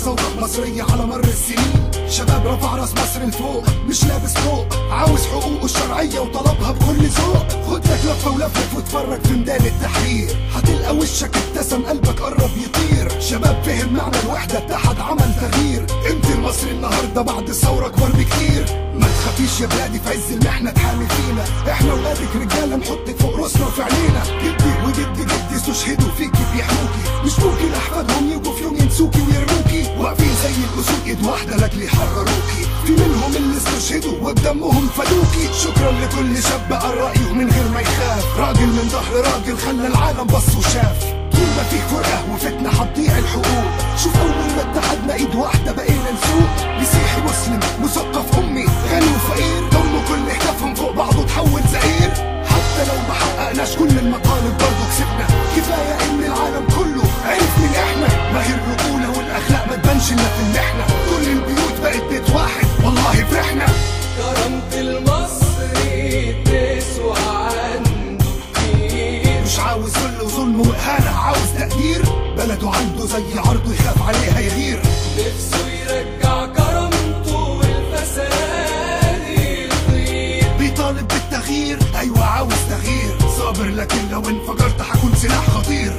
ثورة مصرية على مر السنين. شباب رفع راس مصر لفوق، مش لابس فوق، عاوز حقوقه الشرعية وطلبها بكل ذوق. خد لك لفة ولفلف واتفرج في ميدان التحرير، هتلقى وشك ابتسم قلبك قرب يطير. شباب فهم معنى الوحدة، اتحد عمل تغيير. قيمة المصري النهاردة بعد الثورة أكبر بكتير. ما تخافيش يا بلادي في عز المحنة تحامي فينا، احنا ولادك رجالة نحطك فوق راسنا وفي عينينا. جدي وجد جدي استشهدوا فيكي بيحموكي، مش ممكن احفادهم يجوا في يوم ينسوكي ويرموكي. واقفين زي الاسود ايد واحدة لاجل يحرروكي، في منهم اللي استشهدوا وبدمهم فدوكي. شكرا لكل شاب قال رأيه من غير ما يخاف، راجل من ظهر راجل خلى العالم بص وشاف. طول ما فيه فرقة وفتنة هتضيع الحقوق، شوف أول ما اتحدنا ايد واحدة بقينا نسوق. مسيحي مسلم مثقف أمي غني وفقير، ضموا كل اهدافهم فوق بعضه تحول زئير. حتى لو ما حققناش كل المطالب برضه كسبنا، كفاية إن العالم كله عرف مين إحنا. ما هي الرجولة والأخلاق ما تبانش إلا في المحنة، كل البيوت بقت بيت واحد والله فرحنا. كرامة المصري تسوى عنده كتير، مش عاوز ذل وظلم وإهانة، عاوز تقدير. بلده عنده زي عرضه يخاف عليها يغير، نفسه يرجع كرامته والفساد يطير. بيطالب بالتغيير، أيوة عاوز تغيير، صابر لكن لو انفجرت هكون سلاح خطير.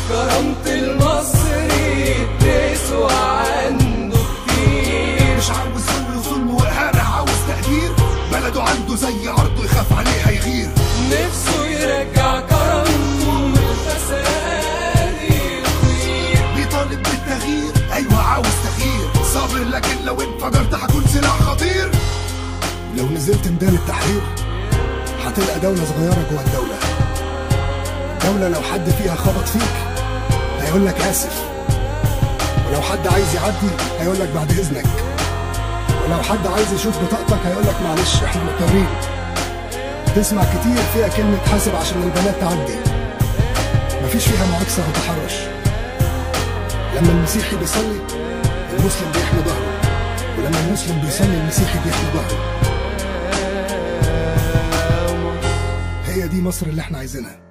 كرامة المصري تسوى عنده كتير، مش عاوز ذل وظلم وإهانة، عاوز تقدير. بلده عنده زي عرضه يخاف عليها يغير، نفسه يرجع كرامته والفساد يطير. بيطالب بالتغيير، أيوة عاوز تغيير، صابر لكن لو انفجرت هكون سلاح خطير. لو نزلت ميدان التحرير هتلقى دولة صغيرة جوه الدولة، دولة لو حد فيها خبط فيك هيقولك آسف، ولو حد عايز يعدي هيقولك بعد إذنك، ولو حد عايز يشوف بطاقتك هيقولك معلش احنا مضطرين. تسمع كتير فيها كلمة حاسب عشان البنات تعدي، مفيش فيها معاكسة وتحرش. لما المسيحي بيصلي المسلم بيحمي ظهره، ولما المسلم بيصلي المسيحي بيحمي ظهره. هي دي مصر اللي احنا عايزينها.